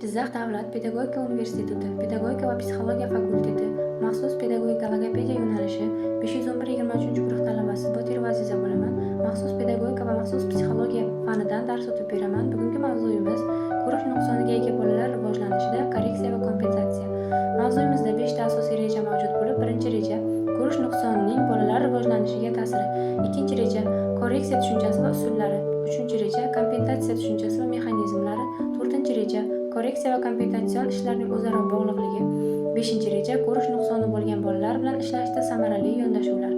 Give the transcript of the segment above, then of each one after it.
Jizzax davlat pedagogika universiteti Pedagogika va psixologiya fakulteti maxsus pedagogika logopediya yo'nalishi 511 23 guruh talabasi Botirova Aziza bo'laman. Maxsus pedagogika va maxsus psixologiya fanidan dars o'tib beraman. Bugungi mavzuyimiz: ko'rish nuqsoniga ega bolalar rivojlanishida korreksiya va kompensatsiya. Mavzuyimizda 5 ta asosiy reja mavjud bo'lib, birinchi reja ko'rish nuqsonining bolalar rivojlanishiga ta'siri, ikkinchi reja korreksiya tushunchasi va usullari, uchinchi reja kompensatsiya tushunchasi va mexanizmlari, to'rtinchi reja korreksiya va kompensatsion ishlarning o'zaro bog'liqligi, beshinchi reja ko'rish nuqsoni bo'lgan bolalar bilan ishlashda samarali yondashuvlar.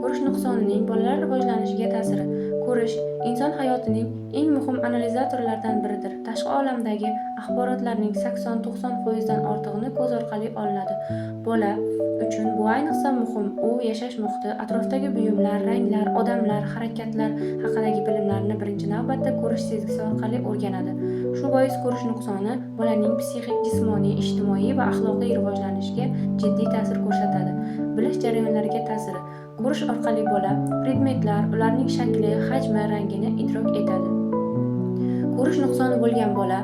Ko'rish nuqsonining bolalar rivojlanishiga ta'siri. Ko'rish inson hayotining eng muhim analizatorlaridan biridir. Tashqi olamdagi axborotlarning 80-90% dan ortig'ini ko'z orqali olinadi. Bola uchun bu ayniqsa muhim. U yashash muhiti, atrofdagi buyumlar, ranglar, odamlar, harakatlar haqidagi bilimlarni birinchi navbatda ko'rish sezgisi orqali o'rganadi. Shu bois ko'rish nuqsoni bolaning psixik, jismoniy, ijtimoiy va axloqiy rivojlanishiga jiddiy ta'sir ko'rsatadi. Bilish jarayonlariga ta'siri. Ko'rish orqali bola predmetlar, ularning shakli, hajmi, rangini idrok etadi. Ko'rish nuqsoni bo'lgan bola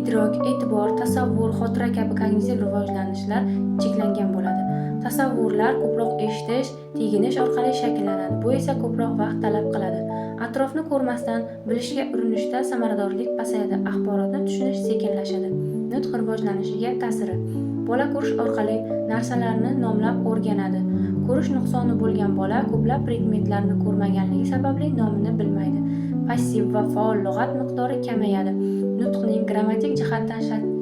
idrok, e'tibor, tasavvur, xotira kabi kognitiv rivojlanishlar cheklangan bo'ladi. Tasavvurlar ko'proq eshitish, teginish orqali shakllanadi. Bu esa ko'proq vaqt talab qiladi. Atrofni ko'rmasdan bilishga urinishda samaradorlik pasayadi, axborotni tushunish sekinlashadi. Nutq rivojlanishiga ta'siri. Bola ko'rish orqali narsalarni nomlab o'rganadi. Ko'rish nuqsoni bo'lgan bola ko'plab predmetlarni ko'rmaganligi sababli nomini bilmaydi. Passiv va faol lug'at miqdori kamayadi. Nutqning grammatik jihatdan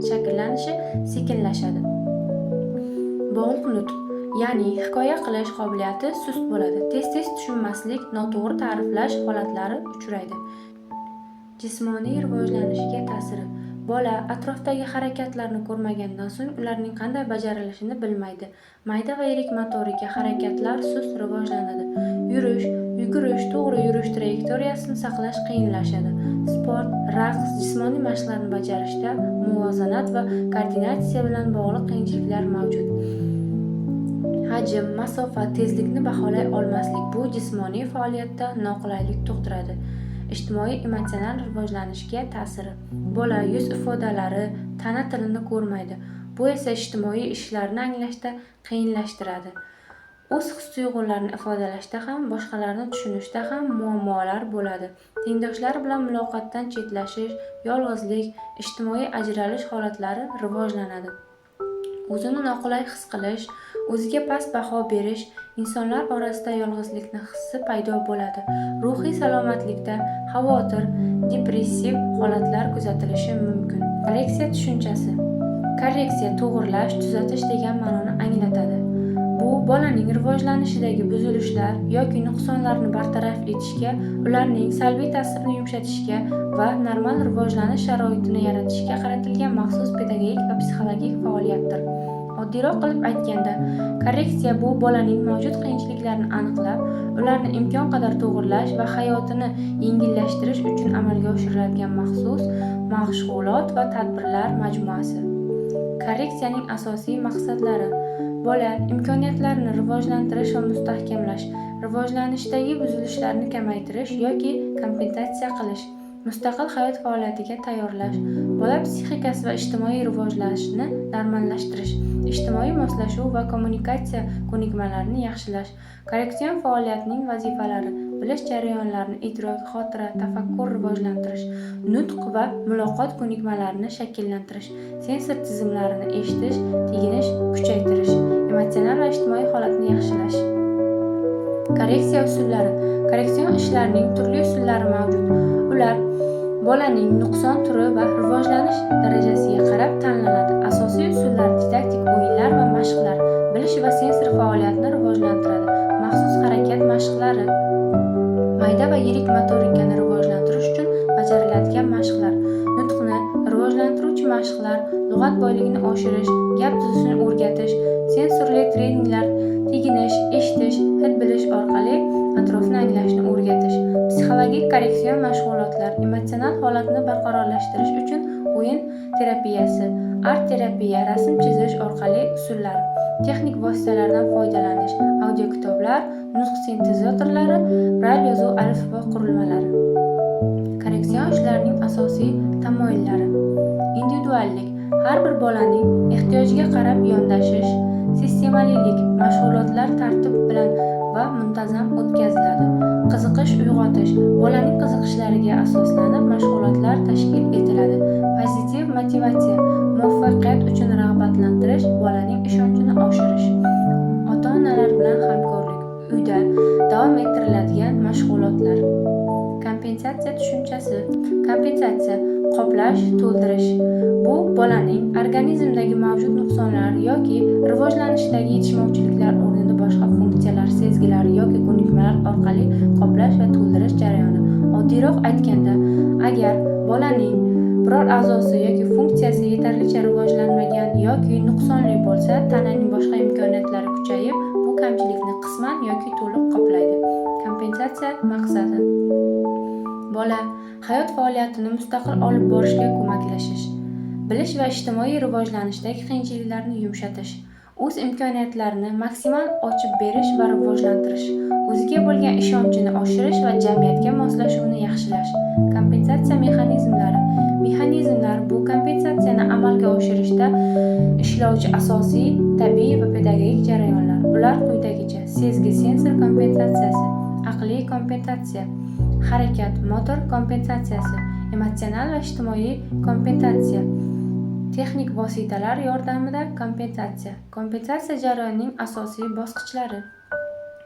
shakllanishi sekinlashadi. Bo'g'iq nutq, ya'ni hikoya qilish qobiliyati sust bo'ladi. Tez-tez tushunmaslik, noto'g'ri ta'riflash holatlari uchraydi. Jismoniy rivojlanishiga ta'siri. Bola atrofdagi harakatlarni ko'rmagandan so'ng ularning qanday bajarilishini bilmaydi. Mayda va yirik motorika harakatlar sust rivojlanadi. Yurish, yugurish, to'g'ri yurish trayektoriyasini saqlash qiyinlashadi. Sport, raqs, jismoniy mashqlarni bajarishda muvozanat va koordinatsiya bilan bog'liq qiyinchiliklar mavjud. Hajm, masofa, tezlikni baholay olmaslik bu jismoniy faoliyatda noqulaylik tug'diradi. Ijtimoiy emotsional rivojlanishga ta'siri. Bola yuz ifodalari, tana tilini ko'rmaydi. Bu esa ijtimoiy ishlarni anglashda qiyinlashtiradi. O'z his-tuyg'ularini ifodalashda ham, boshqalarni tushunishda ham muammolar bo'ladi. Tengdoshlari bilan muloqotdan chetlashish, yolg'izlik, ijtimoiy ajralish holatlari rivojlanadi. O'zini noqulay his qilish, o'ziga past baho berish, insonlar orasida yolg'izlikni hissi paydo bo'ladi. Ruhiy salomatlikda xavotir, depressiv holatlar kuzatilishi mumkin. Korreksiya tushunchasi. Korreksiya to'g'rilash, tuzatish degan ma'noni anglatadi. Bu bolaning rivojlanishidagi buzilishlar yoki nuqsonlarni bartaraf etishga, ularning salbiy ta'sirini yumshatishga va normal rivojlanish sharoitini yaratishga qaratilgan maxsus pedagogik va psixologik faoliyatdir. Oddiyroq qilib aytganda, korreksiya bu bolaning mavjud qiyinchiliklarini aniqlab, ularni imkon qadar to'g'rilash va hayotini yengillashtirish uchun amalga oshiriladigan maxsus mashg'ulot va tadbirlar majmuasi. Korreksiyaning asosiy maqsadlari: bola imkoniyatlarini rivojlantirish va mustahkamlash, rivojlanishdagi buzilishlarni kamaytirish yoki kompensatsiya qilish, mustaqil hayot faoliyatiga tayyorlash, bola psixikasi va ijtimoiy rivojlanishni normallashtirish, ijtimoiy moslashuv va kommunikatsiya ko'nikmalarini yaxshilash. Korreksion faoliyatning vazifalari: bilish jarayonlarini idrok, xotira, tafakkur rivojlantirish, nutq va muloqot ko'nikmalarini shakllantirish, sensor tizimlarini eshitish, teginish kuchaytirish, emotsional va ijtimoiy holatni yaxshilash. Korreksiya usullari. Korreksion ishlarning turli usullari mavjud. Ular bolaning nuqson turi va rivojlanish darajasiga qarab tanlanadi. Asosiy usullar: didaktik o'yinlar va mashqlar, bilish va sensor faoliyatni rivojlantiradi, maxsus harakat mashqlari, mayda va yirik motorikani rivojlantirish uchun bajariladigan mashqlar, nutqni rivojlantiruvchi mashqlar, lug'at boyligini oshirish, gap tuzishni o'rgatish, sensorli treninglar, teginish, eshitish, hid bilish orqali atrofni anglashni o'rgatish, psixologik korreksion mashg'ulotlar, emotsional holatni barqarorlashtirish uchun o'yin terapiyasi, art terapiya, rasm chizish orqali usullar, texnik vositalardan foydalanish, audiokitoblar, nutq sintezatorlari, brayl yozuv alifbo qurilmalari. Korreksion ishlarning asosiy tamoyillari: individual. Individuallik, har bir bolaning ehtiyojiga qarab yondashish. Sistemalilik, mashg'ulotlar tartib bilan va muntazam o'tkaziladi. Qiziqish uyg'otish, bolaning qiziqishlariga asoslanib mashg'ulotlar tashkil etiladi. Pozitiv motivatsiya, muvaffaqiyat uchun rag'batlantirish, bolaning ishonchini oshirish. Ota-onalar bilan hamkorlik, uyda davom ettiriladigan mashg'ulotlar. Kompensatsiya tushunchasi. Kompensatsiya qoplash, to'ldirish. Bu bolaning organizmdagi mavjud nuqsonlar yoki rivojlanishdagi yetishmovchiliklar o'rnini boshqa funksiyalar, sezgilar yoki ko'nikmalar orqali qoplash va to'ldirish jarayoni. Oddiyroq aytganda, agar bolaning biror a'zosi yoki funksiyasi yetarlicha rivojlanmagan yoki nuqsonli bo'lsa, tananing boshqa imkoniyatlari kuchayib, bu kamchilikni qisman yoki to'liq qoplaydi. Kompensatsiya maqsadi: bola hayot faoliyatini mustaqil olib borishga ko'maklashish, bilish va ijtimoiy rivojlanishdagi qiyinchiliklarni yumshatish, o'z imkoniyatlarini maksimal ochib berish va rivojlantirish, o'ziga bo'lgan ishonchini oshirish va jamiyatga moslashuvni yaxshilash. Kompensatsiya mexanizmlari. Mexanizmlar bu kompensatsiyani amalga oshirishda ishlovchi asosiy tabiiy va pedagogik jarayonlar. Ular quyidagicha: sezgi sensor kompensatsiyasi, aqliy kompensatsiya, harakat motor kompensatsiyasi, emotsional va ijtimoiy kompensatsiya, texnik vositalar yordamida kompensatsiya. Kompensatsiya jarayonining asosiy bosqichlari.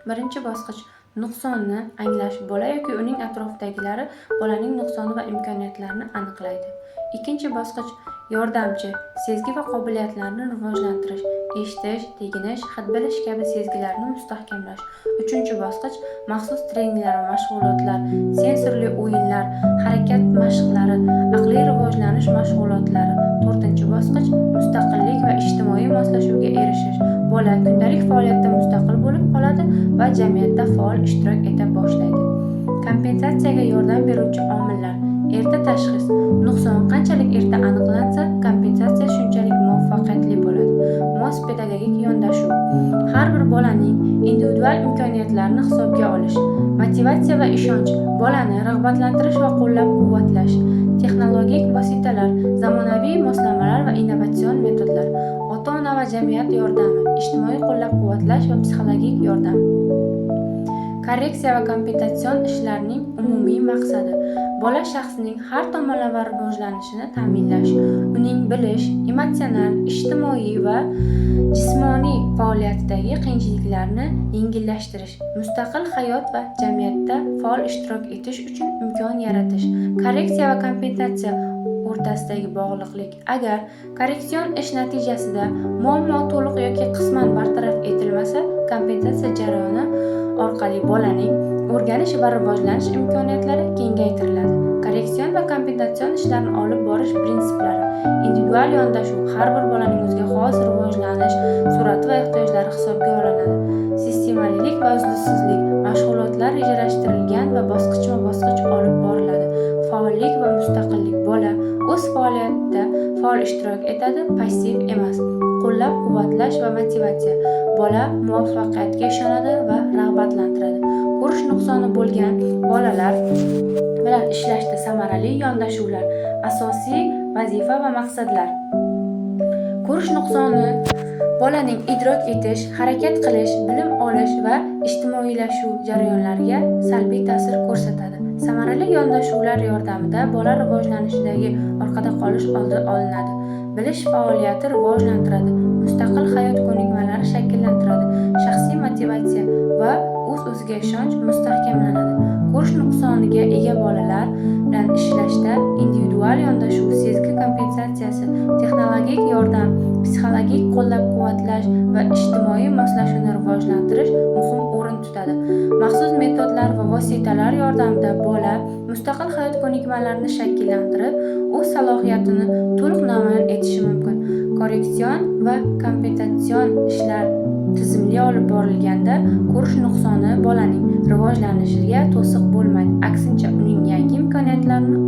Birinchi bosqich: nuqsonni anglash. Bola yoki uning atrofidagilari bolaning nuqsoni va imkoniyatlarini aniqlaydi. Ikkinchi bosqich: yordamchi sezgi va qobiliyatlarni rivojlantirish, eshitish, teginish, hid bilish kabi sezgilarni mustahkamlash. Uchinchi bosqich: maxsus treninglar va mashg'ulotlar, sensorli o'yinlar, harakat mashqlari, aqliy rivojlanish mashg'ulotlari. To'rtinchi bosqich: mustaqillik va ijtimoiy moslashuvga erishish. Bola kundalik faoliyatda mustaqil bo'lib qoladi va jamiyatda faol ishtirok eta boshlaydi. Kompensatsiyaga yordam beruvchi omillar. Erta tashxis. Nuqson qanchalik erta aniqlansa, kompensatsiya shunchalik muvaffaqiyatli bo'ladi. Mos pedagogik yondashuv. Har bir bolaning individual imkoniyatlarini hisobga olish. Motivatsiya va ishonch. Bolani rag'batlantirish va qo'llab-quvvatlash. Texnologik vositalar, zamonaviy moslamalar va innovatsion metodlar. Ota-ona va jamiyat yordami, ijtimoiy qo'llab-quvvatlash va psixologik yordam. Korreksiya va kompensatsion ishlarning umumiy maqsadi: bola shaxsining har tomonlama rivojlanishini ta'minlash, uning bilish, emotsional, ijtimoiy va jismoniy faoliyatidagi qiyinchiliklarni yengillashtirish, mustaqil hayot va jamiyatda faol ishtirok etish uchun imkon yaratish. Korreksiya va kompensatsiya o'rtasidagi bog'liqlik. Agar korreksion ish natijasida muammo to'liq yoki qisman bartaraf etilmasa, kompensatsiya jarayoni orqali bolaning o'rganish va rivojlanish imkoniyatlari kengaytiriladi. Korreksion va kompensatsion ishlarni olib borish prinsiplari. Individual yondashuv: har bir bolaning o'ziga xos rivojlanish sur'ati va ehtiyojlari hisobga olinadi. Sistemalilik va uzluksizlik: mashg'ulotlar rejalashtirilgan va bosqichma-bosqich olib boriladi. Faollik va mustaqillik: bola o'z faoliyatida faol ishtirok etadi, passiv emas. Qo'llab-quvvatlash va motivatsiya: bola muvaffaqiyatga ishonadi va rag'batlantiradi. Ko'rish nuqsoni bo'lgan bolalar bilan ishlashda samarali yondashuvlar. Asosiy vazifa va maqsadlar. Ko'rish nuqsoni bolaning idrok etish, harakat qilish, bilim olish va ijtimoiylashuv jarayonlariga salbiy ta'sir ko'rsatadi. Samarali yondashuvlar yordamida bola rivojlanishidagi orqada qolish oldi olinadi. Bilish faoliyati rivojlantiradi, mustaqil hayot ko'nikmalari shakllantiradi, shaxsiy motivatsiya va o'z-o'ziga ishonch mustahkamlanadi. Ko'rish nuqsoniga ega bolalar bilan ishlashda individual yondashuv, sezgi kompensatsiyasi, texnologik yordam, psixologik qo'llab-quvvatlash va ijtimoiy moslashuvni rivojlantirish muhim o'rin tutadi. Maxsus metodlar va vositalar yordamida bola mustaqil hayot ko'nikmalarini shakllantirib, o'z salohiyatini to'liq namoyon etishi mumkin. Korreksion va kompensatsion ishlar tizimli olib borilganda ko'rish nuqsoni bolaning rivojlanishiga to'siq bo'lmaydi, aksincha, uning yangi imkoniyatlarini